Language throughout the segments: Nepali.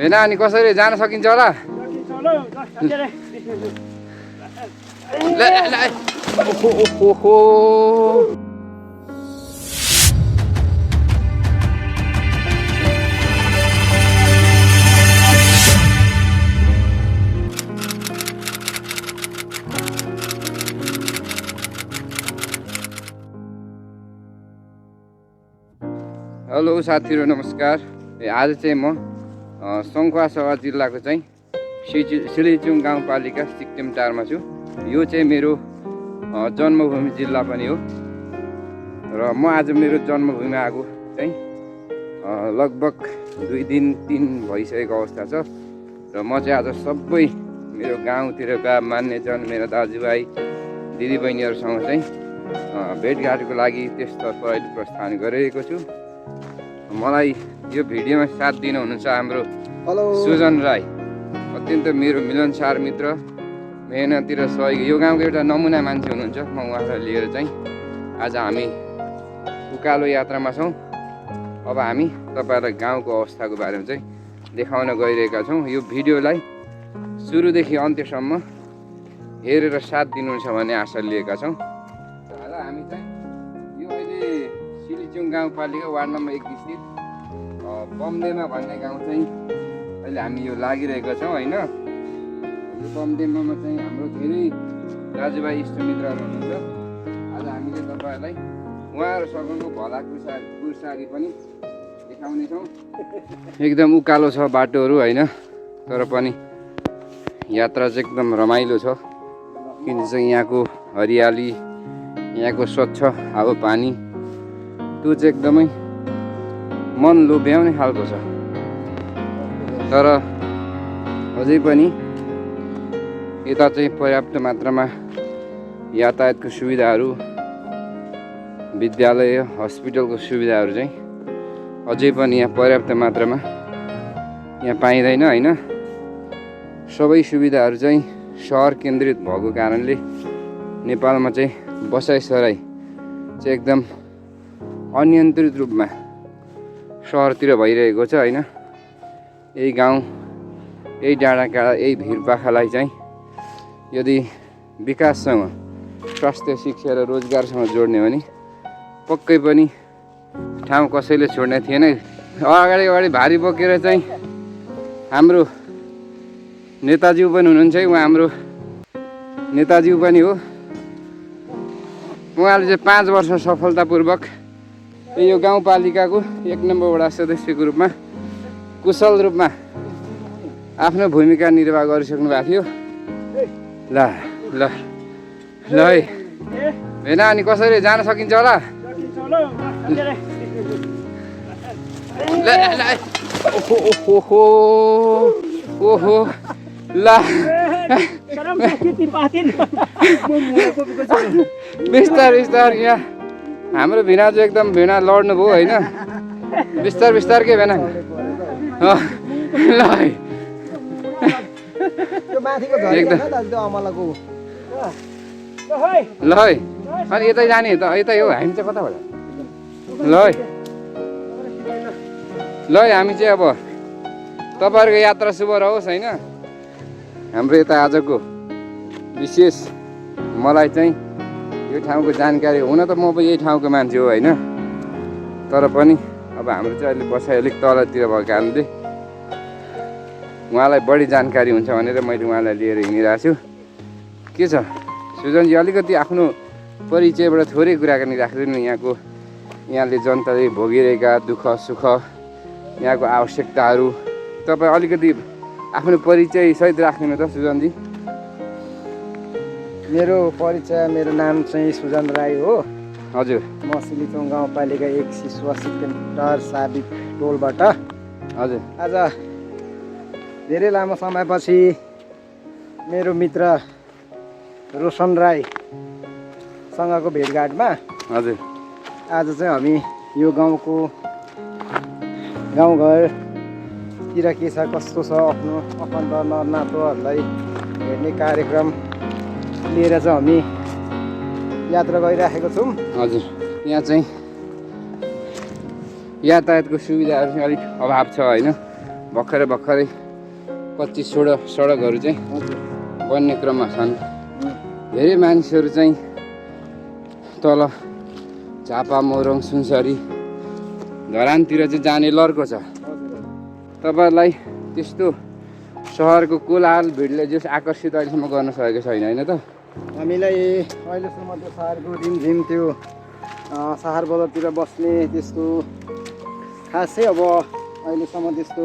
भेना अनि कसरी जान सकिन्छ होला? ओहो हेलो साथीहरू नमस्कार। आज चाहिँ म सङ्खुवासभा जिल्लाको चाहिँ सिलिचुङ गाउँपालिका सिक्किमटारमा छु। यो चाहिँ मेरो जन्मभूमि जिल्ला पनि हो र म आज मेरो जन्मभूमिमा आएको चाहिँ लगभग 2 दिन 3 भइसकेको अवस्था छ र म चाहिँ आज सबै मेरो गाउँतिरका मान्यजन मेरा दाजुभाइ दिदीबहिनीहरूसँग चाहिँ भेटघाटको लागि त्यसतर्फ अहिले प्रस्थान गरिरहेको छु। मलाई यो भिडियोमा साथ दिन हुनुहुन्छ हाम्रो सुजन राई, अत्यन्त मेरो मिलनसार मित्र, मेहनती र सहयोगी, यो गाउँको एउटा नमुना मान्छे हुनुहुन्छ। म उहाँलाई लिएर चाहिँ आज हामी उकालो यात्रामा छौँ। अब हामी तपाईँहरूलाई गाउँको अवस्थाको बारेमा चाहिँ देखाउन गइरहेका छौँ। यो भिडियोलाई सुरुदेखि अन्त्यसम्म हेरेर साथ दिनुहुन्छ भन्ने आशा लिएका छौँ। र हामी चाहिँ यो अहिले सिलिचुङ गाउँपालिका वार्ड नम्बर 1 स्थित बमदेमा भन्ने गाउँ चाहिँ अहिले हामी यो लागिरहेका छौँ होइन। यो बमदेमामा चाहिँ हाम्रो धेरै दाजुभाइ इष्टमित्रहरू हुनुहुन्छ। आज हामीले तपाईँहरूलाई उहाँहरूसँगको भला कुसारी पनि देखाउनेछौँ। एकदम उकालो छ बाटोहरू होइन, तर पनि यात्रा चाहिँ एकदम रमाइलो छ। किन चाहिँ यहाँको हरियाली, यहाँको स्वच्छ हावापानी त्यो चाहिँ एकदमै मन लोभ्याउने खालको छ। तर अझै पनि यता चाहिँ पर्याप्त मात्रामा यातायातको सुविधाहरू, विद्यालय, हस्पिटलको सुविधाहरू चाहिँ अझै पनि यहाँ पर्याप्त मात्रामा यहाँ पाइँदैन होइन। सबै सुविधाहरू चाहिँ सहर केन्द्रित भएको कारणले नेपालमा चाहिँ बसाइसराई चाहिँ एकदम अनियन्त्रित रूपमा सहरतिर भइरहेको छ होइन। यही गाउँ, यही डाँडाकाँडा, यही भिरपाखालाई चाहिँ यदि विकाससँग, स्वास्थ्य, शिक्षा र रोजगारसँग जोड्ने भने पक्कै पनि ठाउँ कसैले छोड्ने थिएन। अगाडि भारी बोकेर चाहिँ हाम्रो नेताज्यू पनि हुनुहुन्छ है, उहाँ हाम्रो नेताज्यू पनि हो। उहाँले चाहिँ 5 वर्ष सफलतापूर्वक यो गाउँपालिकाको 1 नम्बर वडा सदस्यको रूपमा कुशल रूपमा आफ्नो भूमिका निर्वाह गरिसक्नु भएको थियो। ल ल ल है भेना अनि कसरी जान सकिन्छ होला? ओहो ओहो ल बिस्तार यहाँ हाम्रो भिना चाहिँ एकदम भिना लड्नु भयो होइन। बिस्तार के भेना ल ल है अनि यतै जाने त यतै हो। हामी चाहिँ कताबाट ल है ल है हामी चाहिँ अब तपाईँहरूको यात्रा शुभ रहोस् होइन। हाम्रो यता आजको विशेष मलाई चाहिँ यो ठाउँको जानकारी, हुन त म पनि यही ठाउँको मान्छे हो होइन, तर पनि अब हाम्रो चाहिँ अहिले बसाइ अलिक तलतिर भएको कारणले उहाँलाई बढी जानकारी हुन्छ भनेर मैले उहाँलाई लिएर हिँडिरहेको छु। के छ सुजनजी, अलिकति आफ्नो परिचयबाट थोरै कुराकानी राखिदिनु। यहाँले जनताले भोगिरहेका दुःख सुख, यहाँको आवश्यकताहरू तपाईँ अलिकति आफ्नो परिचय सहित राख्दिनु त सुजनजी। मेरो परिचय, मेरो नाम चाहिँ सुजन राई हो। हजुर, म सिलिचुङ गाउँपालिका 1 सिसुवा सिक्किमटार साबिक टोलबाट हजुर आज धेरै लामो समयपछि मेरो मित्र रोशन राईसँगको भेटघाटमा हजुर आज चाहिँ हामी यो गाउँको गाउँघरतिर के छ, कस्तो छ, आफ्नो आफन्त नरनातोहरूलाई हेर्ने कार्यक्रम लिएर चाहिँ हामी यात्रा गरिराखेको छौँ। हजुर, यहाँ चाहिँ यातायातको सुविधाहरू चाहिँ अलिक अभाव छ होइन। भर्खरै कच्ची सडकहरू चाहिँ हजुर बन्ने क्रममा छन्। धेरै मानिसहरू चाहिँ तल झापा मोरङ सुनसरी धरानतिर चाहिँ जाने लर्को छ। तपाईँहरूलाई त्यस्तो सहरको कोलाहल भिडले जस आकर्षित अहिलेसम्म गर्न सकेको छैन होइन त? हामीलाई अहिलेसम्म त्यो सहरको रिमझिम त्यो सहर बजारतिर बस्ने त्यस्तो खासै अब अहिलेसम्म त्यस्तो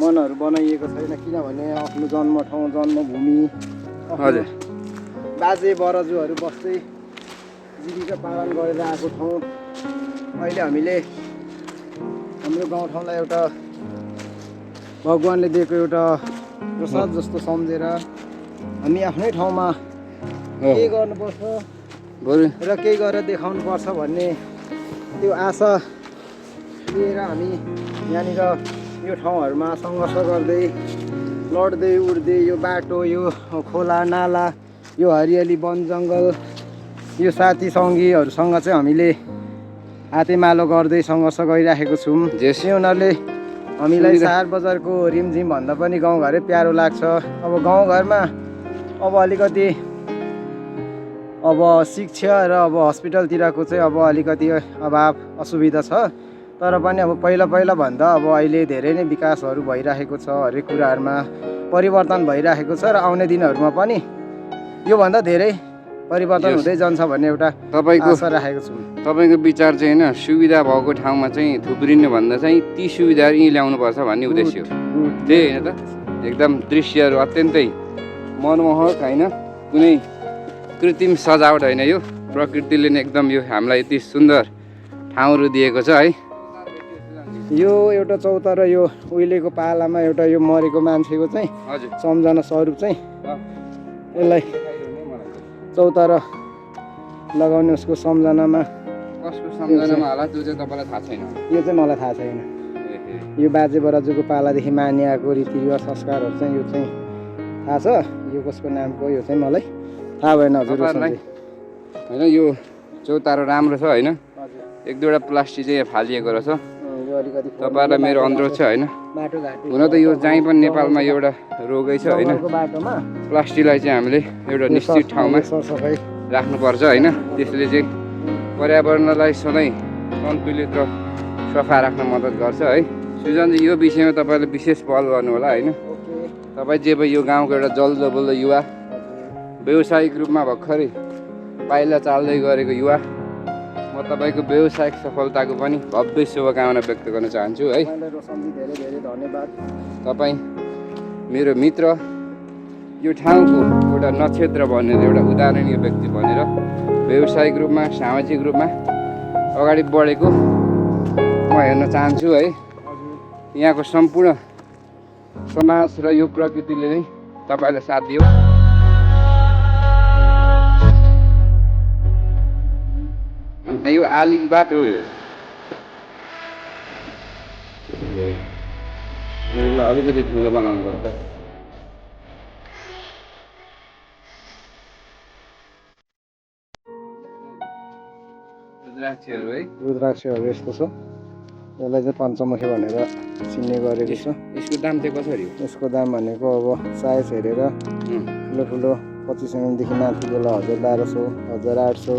मनहरू बनाइएको छैन। किनभने आफ्नो जन्मठाउँ जन्मभूमि हजुर बाजे बराजुहरू बस्दै जीविका पालन गरेर आएको ठाउँ अहिले हामीले हाम्रो गाउँठाउँलाई एउटा भगवान्ले दिएको एउटा प्रसाद जस्तो सम्झेर हामी आफ्नै ठाउँमा केही गर्नुपर्छ बरु र केही गरेर देखाउनुपर्छ भन्ने त्यो आशा लिएर हामी यहाँनिर यो ठाउँहरूमा सङ्घर्ष गर्दै लड्दै उड्दै यो बाटो यो खोला नाला यो हरियाली वन जङ्गल यो साथी सङ्गीहरूसँग चाहिँ हामीले हातेमालो गर्दै सङ्घर्ष गरिराखेको छौँ। जेस त्यो उनीहरूले हामीलाई सहर बजारको रिमझिम भन्दा पनि गाउँघरै प्यारो लाग्छ। अब गाउँघरमा अब अलिकति अब शिक्षा र अब हस्पिटलतिरको चाहिँ अब अलिकति अभाव असुविधा छ। तर पनि अब पहिला भन्दा अब अहिले धेरै नै विकासहरू भइराखेको छ। हरेक कुराहरूमा परिवर्तन भइराखेको छ र आउने दिनहरूमा पनि योभन्दा धेरै परिवर्तन हुँदै जान्छ भन्ने एउटा आशा राखेको छु। तपाईँको विचार चाहिँ होइन सुविधा भएको ठाउँमा चाहिँ थुप्रिनु भन्दा चाहिँ ती सुविधाहरू यहीँ ल्याउनुपर्छ भन्ने उद्देश्य हो त्यही होइन त? एकदम दृश्यहरू अत्यन्तै मनमोहक होइन, कुनै कृत्रिम सजावट होइन, यो प्रकृतिले नै एकदम यो हामीलाई यति सुन्दर ठाउँहरू दिएको छ है। यो एउटा चौतारा यो उहिलेको पालामा एउटा यो मरेको मान्छेको चाहिँ हजुर सम्झना स्वरूप चाहिँ यसलाई चौतारा लगाउने उसको सम्झनामा। कसको सम्झनामा होला त्यो चाहिँ तपाईँलाई थाहा छैन? यो चाहिँ मलाई थाहा छैन। यो बाजे बराजुको पालादेखि मानिआएको रीतिरिवाज संस्कारहरू चाहिँ यो चाहिँ थाहा छ। यो कसको नामको यो चाहिँ मलाई थाहा भएन हजुर। होइन यो चौतारो राम्रो छ होइन, एक दुईवटा प्लास्टिक चाहिँ यहाँ फालिएको रहेछ। तपाईँहरूलाई मेरो अनुरोध छ होइन, हुन त यो जहीँ पनि नेपालमा एउटा रोगै छ होइन, प्लास्टिकलाई चाहिँ हामीले एउटा निश्चित ठाउँमा राख्नुपर्छ होइन। त्यसले चाहिँ पर्यावरणलाई सधैँ सन्तुलित र सफा राख्न मद्दत गर्छ है। सुजनजी यो विषयमा तपाईँले विशेष पहल गर्नु होला होइन। तपाईँ जे भयो यो गाउँको एउटा जल्दो बल्दो युवा, व्यावसायिक रूपमा भर्खरै पाइला चाल्दै गरेको युवा, म तपाईँको व्यावसायिक सफलताको पनि भव्य शुभकामना व्यक्त गर्न चाहन्छु है। तपाईँ मेरो मित्र, यो ठाउँको एउटा नक्षत्र बनेर एउटा उदाहरणीय व्यक्ति बनेर व्यावसायिक रूपमा सामाजिक रूपमा अगाडि बढेको म हेर्न चाहन्छु है। यहाँको सम्पूर्ण समाज र यो प्रकृतिले नै तपाईँलाई साथ दियो। यो आलिङ बाटो अलिकति ठुलो बनाउनु पर्छ। रुद्राक्षहरू है, रुद्राक्षहरू यस्तो छ। यसलाई चाहिँ पञ्चमुखी भनेर चिन्ने गरेको छ। यसको दाम चाहिँ कसरी हो? यसको दाम भनेको अब साइज हेरेर ठुलो 25 mm माथिकोलाई 1200 1800,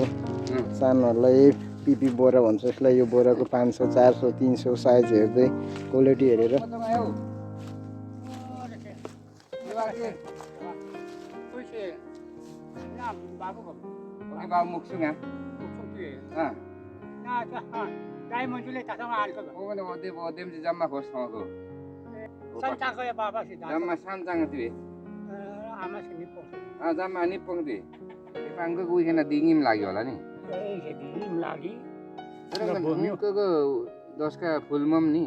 सानोहरूलाई पिपी बोरा भन्छ यसलाई। यो बोराको 500 400 300 साइज हेर्दै क्वालिटी हेरेर। जम्मा खोज ठाउँको जम्मा सानसानो थियो जम्मा निपुङ्थ्यो पाङको उइकन दिङिम लाग्यो होला नि। दसका फुलमम नि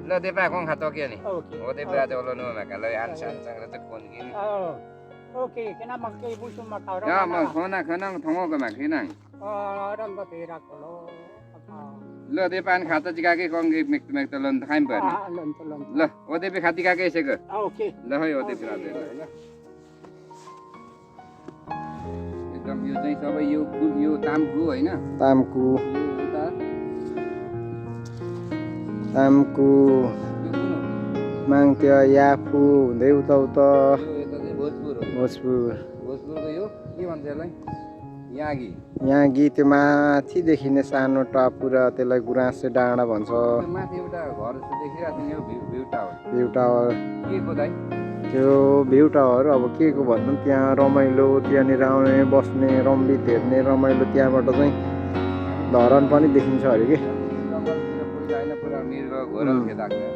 ल देपा कौन खाता क्या नी वो देपा आज वाला नो मैं कल यार शांत रहे तो कौन की ओके केना मक्के बुसु मकाउरा या म खाना थंगो के मैं खिना रंग तेरा कोलो ल देपान खाता जिका के कौन के मेक तो लन खाइम पर ल वो देपे खाती का के ऐसे कर ओके ल है वो देपे रात एकदम यो चाहिँ सबै यो तामकु होइन तामकु यो उता तामकु यो कुन हो माङ्त्य याफु हुँदै उता यो यता चाहिँ भोजपुर हो भोजपुर भोजपुरको यो के भन्छ यसलाई यागी यागी त्यो माथि देखिने सानो टापु र त्यसलाई गुराँसे डाँडा भन्छ माथि एउटा घर जस्तो देखिरहेको छ नि यो भ्यू टावर भ्यू टावर के को दाइ त्यो भ्यू टावर अब के को भन्नु त्यहाँ रमाइलो त्यहाँनिर आउने बस्ने रम्बित हेर्ने रमाइलो त्यहाँबाट चाहिँ धरान पनि देखिन्छ अरे कि जङ्गलतिर पहिला होइन पुरा मृग घोरल खेदाएको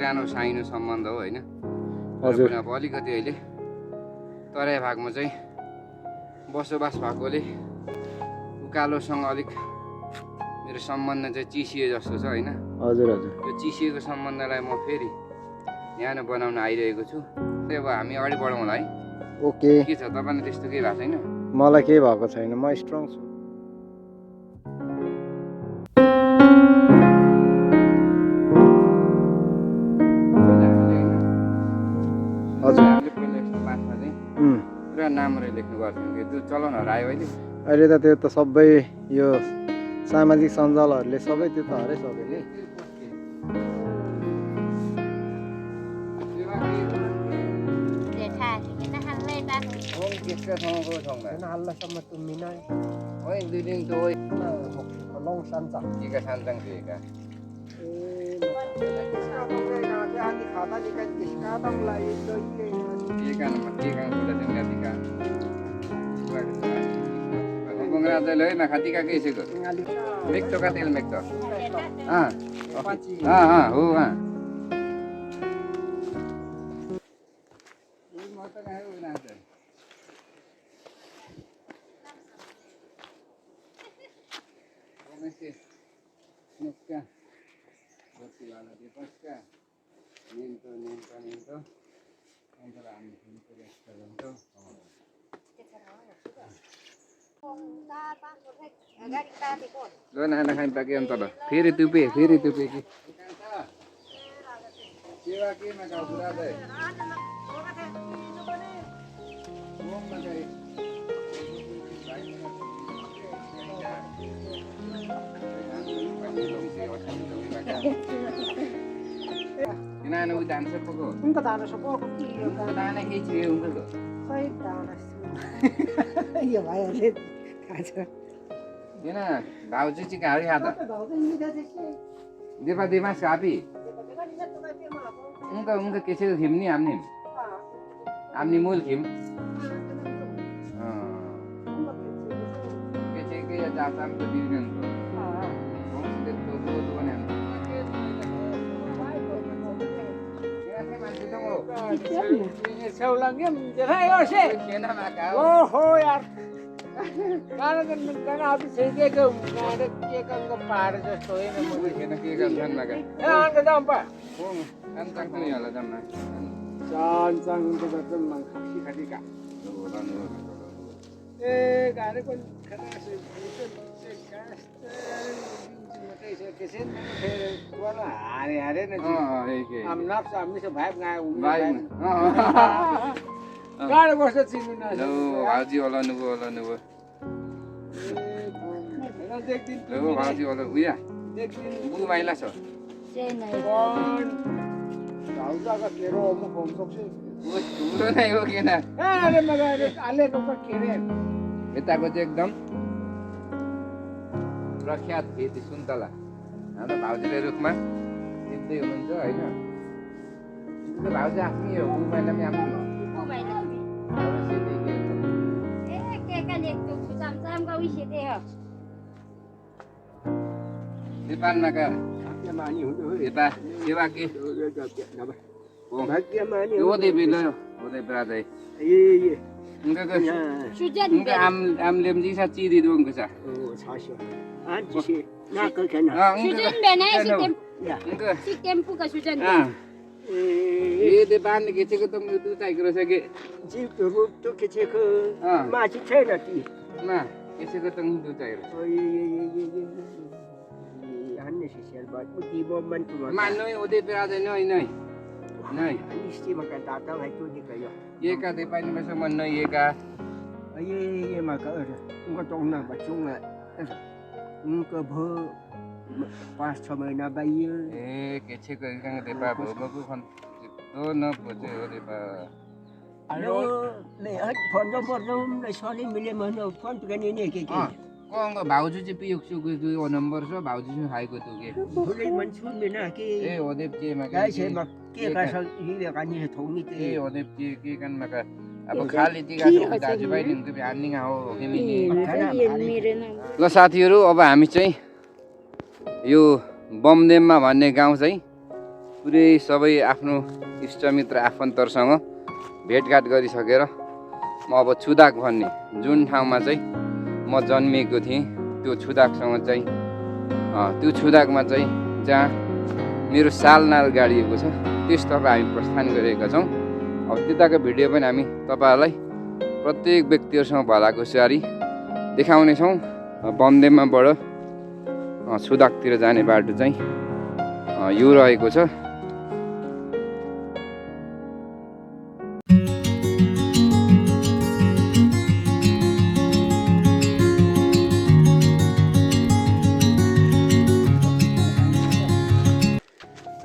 पुरानो साइनो सम्बन्ध हो होइन हजुर अब अलिकति अहिले तराई भागमा चाहिँ बसोबास भएकोले उकालोसँग अलिक मेरो सम्बन्ध चाहिँ चिसिए जस्तो छ होइन हजुर हजुर यो चिसिएको सम्बन्धलाई म फेरि न्यानो बनाउन आइरहेको छु अब हामी अगाडि बढौँ होला है ओके के छ तपाईँलाई त्यस्तो केही भएको छैन मलाई केही भएको छैन म स्ट्रङ छु पुरा नामहरू लेख्नु गर्थ्यौँ कि त्यो चलनहरू आयो अहिले अहिले त त्यो त सबै यो सामाजिक सञ्जालहरूले सबै त्यो त हराइसक्यो नि Congratulations, nakatika kayo siguro. Mekto ka til mekto. Ho. Lo na kain pakai untuk apa? Firi tupi ki. Siwa ki na kau sudah deh. Ina nu dan sepogo. Unka dana sepogo. Unka dana ke cie unka tu. Sai dana. Iya bayar खान्छ किन भाउजू चाहिँ गाडी खाता देवा देवा सापी उनका कैसे खिम नहीं आमनी मूल खिम कैसे के या जाता हम तो दीदी को कौन से तो बने हम सेउलंगे जरा यो से केना माका ओहो यार कारण अभी सही के अंग पार जस्तो होइन मुझे केना के गर्छन् माका अन्त जाम पा अन्त नि होला जम्मा चान हुन्छ त मन खाटी का ए गाडी को खना से हारे न हम नफ्स हामी से भाइ गाए गाडी बस्छ चिन्नु न लो हाजी होला नुगो लो हाजी होला उया बु माइला छ भाउजूको केरो म फोन सक्छु ठुलो नै हो किन अरे मगाले आलेको केरे यताको चाहिँ एकदम प्रख्यात खेती सुन्तला हाम्रो भाउजूले रुखमा टिप्दै हुनुहुन्छ होइन भाउजू आफ्नै हो बुबाइलाई आफ्नो नेपालमा का यता सेवा के ओदे बिलो ओदे प्रादै उनका आम लेमजी सा चीदी दोंग सा 수준 배네 시스템 시스템 부가 수준 ए त्यो बाँध्ने खिचेको त म दुचाइको रहेछ कि जीवको रूप त्यो खिचेको अँ। माछी छैन ती मा खिचेको त दुचाइको unnecessary but uti moment tu मान्नु उदय पेराजे नै नै नै isti makan tata hai tu ni kayo ये का दे पानी में से मन नहीं ये का ye maka unga tong na ba chung la unga bho 5-6 महिना बाइयो ए केचे को इकांग दे पा बबु खन तो न पोचे हो दे पा alo le hat phon do le soli mile man phon tu kan ni ke ke Kong भाउजू चाहिँ पियुक सुकु दुई नम्बर छ भाउजू चाहिँ खाएको तु के भुलै मन छुन बिना के ए ओदेप जे मा गाई छे मा के का स हिले का नि थौ नि ए ओदेप जे के कन मा का अब खाली तिगा छ दाजुभाइ नि त हान्नी हो के मिनी ल साथीहरु अब हामी चाहिँ यो बमदेममा भन्ने गाउँ चाहिँ पुरै सबै आफ्नो इष्टमित्र आफन्तहरुसँग भेटघाट गरिसकेर म अब छुदाक भन्ने जुन ठाउँमा चाहिँ म जन्मिएको थिएँ त्यो छुदाकसँग चाहिँ त्यो छुदाकमा चाहिँ जहाँ मेरो सालनाल गाडिएको छ त्यसतर्फ हामी प्रस्थान गरेका छौँ। अब त्यताको भिडियो पनि हामी तपाईहरुलाई प्रत्येक व्यक्तिहरुसँग भलाको सारी देखाउनेछौँ। बमदेममाबाट छुदाकतिर जाने बाटो चाहिँ यो रहेको छ।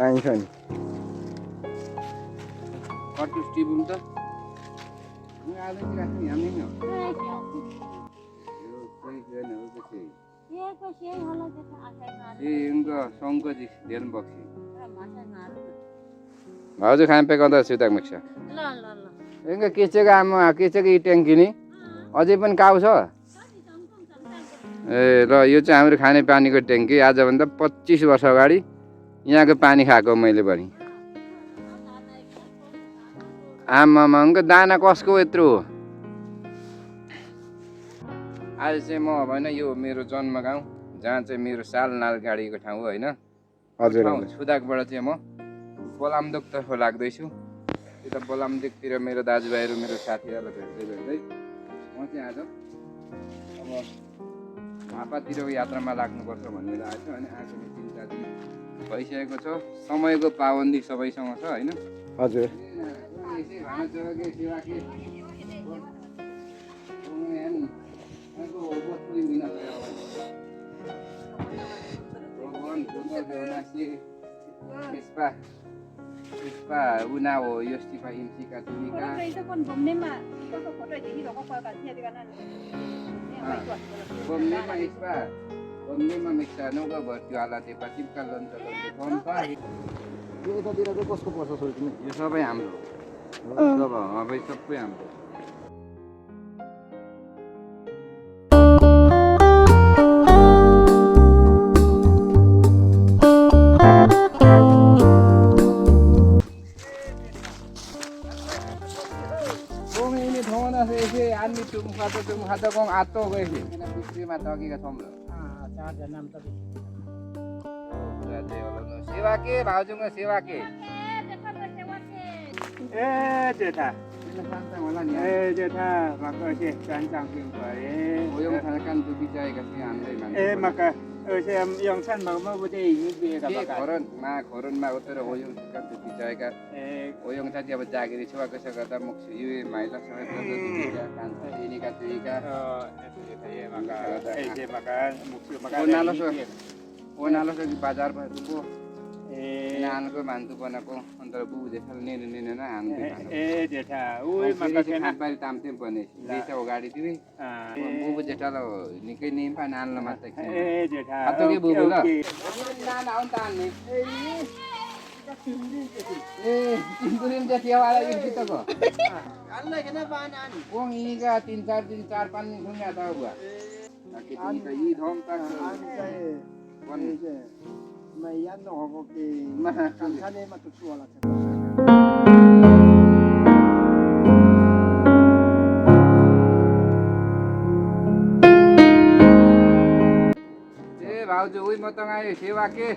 चाहिन्छ नि कटु स्टिबुम त आज चाहिँ राख्ने हामी न शङ्करजी धेरै बक्सी भाउजू खान पे गर्दा सुताक मिक्स एंगा केचेको आमा केचेको इ ट्याङ्की नि अझै पनि काउ छ ए ल यो चाहिँ हाम्रो खाने पानीको ट्याङ्की आजभन्दा 25 वर्ष अगाडि यहाँको पानी खाएको मैले पनि। आमामा उनको दाना कसको यत्रो हो। आज चाहिँ म होइन यो मेरो जन्म गाउँ जहाँ चाहिँ मेरो सालनाल गाडीको ठाउँ हो होइन। हजुर छुदाकबाट चाहिँ म बलामदोकतर्फ लाग्दैछु। यता बलामदोकतिर मेरो दाजुभाइहरू मेरो साथीहरूलाई भेट्दै भेट्दै म चाहिँ आज अब झापातिरको यात्रामा लाग्नुपर्छ भनेर आएको छु। अनि आएको 3-4 दिन भइसकेको छ। समयको पाबन्दी सबैसँग छ होइन। हजुर una o yo estoy para implicar tu mica बमदेममा मिक्सा नौका भर्ती होला त्यो चिप्का लन्छ फोन पा यो यतातिर चाहिँ कसको पर्छ सोच्नु यो सबै हाम्रो सब अब सबै हाम्रो। तुम खाता कौन आतो गए थे ना बिक्री में तो की का थम चार जना हम तो सेवा के भाउजूको सेवा के ए जेठा शान्त होला नि ए जेठा मका से चान्चाङ पिङ परे ओयम थालकान तु बिचाएका थिए हामीले माने ए मका से हम यङसान ममा बुते हिँड्दिएका बका खरनमा उतर ओयम थालकान तु बिचाएका ए ओयम थाति अब जागिरी छुवा कसो गर्दा मुख यु माइला सबै गर्दा दिएका कान्ता एनिका तुइका ए मका ए जे मका मुख मका ओनालो सो बाजार भएको ए नानको मान्छु बनाको अन्त बुबु जेठा नेने नेने न हान्थे ए जेठा उइ मका केना बारी तामते बने देशा गाडी दिए बुबु जेठा ल निकै नि पा नान्ला मात्रै ए जेठा हातो के बुबु ल नान आउन तान्ने ए तिनपुरिम जति वाला यो जितको अन्ना केना बानान कोङ इगा 3-4 दिन 4-5 दिन खुङ्गा त बुवा ताकि तिनका यी धम तक बन mai yan no ko ke ma kan khane ma tu suala ए भाउजू उइ म त आए सेवा के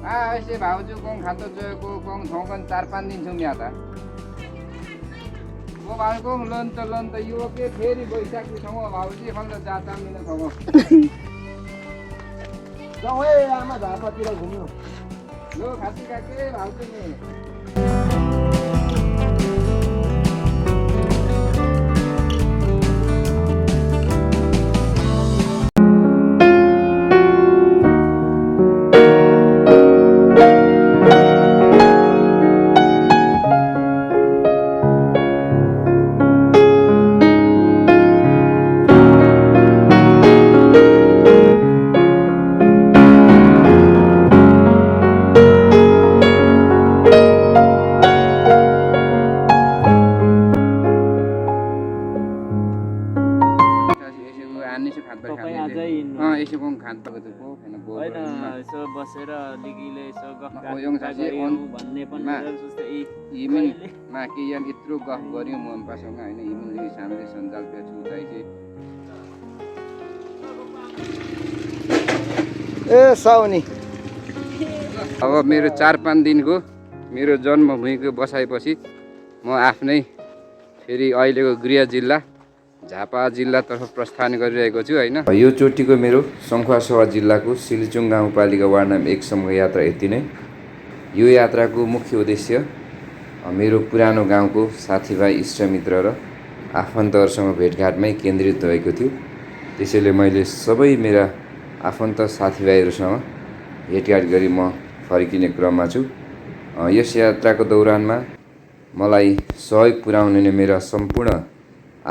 ऐसे भाउजू कौन खातो जोको कौन थौकन 4-5 दिन छौँ यहाँ त वो भाउजू लोन त यो के फेरि बैशाखी छौँ भाउजी खल्ल जाता मिन छौँ जाउँ है आमा झापातिर घुम्नु लो खाती काके भाउजू नि तपाईँ अझै यसो कौन खान पाएको को हैन होइन यसो बसेर अलिकले यसो गफ ओयोङ साथी गऱ्यौँ भन्ने पनि मा मेरो जस्तै हिमिन मा के यान यत्रो गफ गर्यौँ मम्पासँग हैन हिमिनले सामने सञ्जाल पे छु चाहिँ ए साउनी अब मेरो 4-5 दिनको मेरो जन्मभूमिको बसाएपछि म आफ्नै फेरि अहिलेको गृह जिल्ला झापा जिल्लातर्फ प्रस्थान गरिरहेको छु हैन यो चोटिको मेरो सङ्खुवासभा जिल्लाको सिलिचुङ गाउँपालिका वार्ड नम्बर 1 सम्म यात्रा यति नै यो यात्राको मुख्य उद्देश्य मेरो पुरानो गाउँको साथीभाइ इष्टमित्र र आफन्तहरूसँग भेटघाटमै केन्द्रित भएको थियो त्यसैले मैले सबै मेरा आफन्त साथीभाइहरूसँग भेटघाट गरी म फर्किने क्रममा छु यस यात्राको दौरानमा मलाई सहयोग पुर्याउने मेरा सम्पूर्ण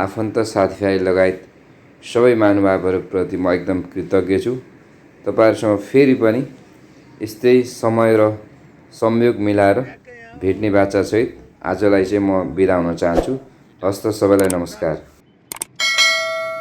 आफन्त साथीभाइ लगायत सबै महानुभावहरूप्रति म एकदम कृतज्ञ छु तपाईहरुसँग फेरि पनि यस्तै समय र संयोग मिलाएर भेट्ने बाचासहित आजलाई चाहिँ म बिदा हुन चाहन्छु हस्त सबैलाई नमस्कार।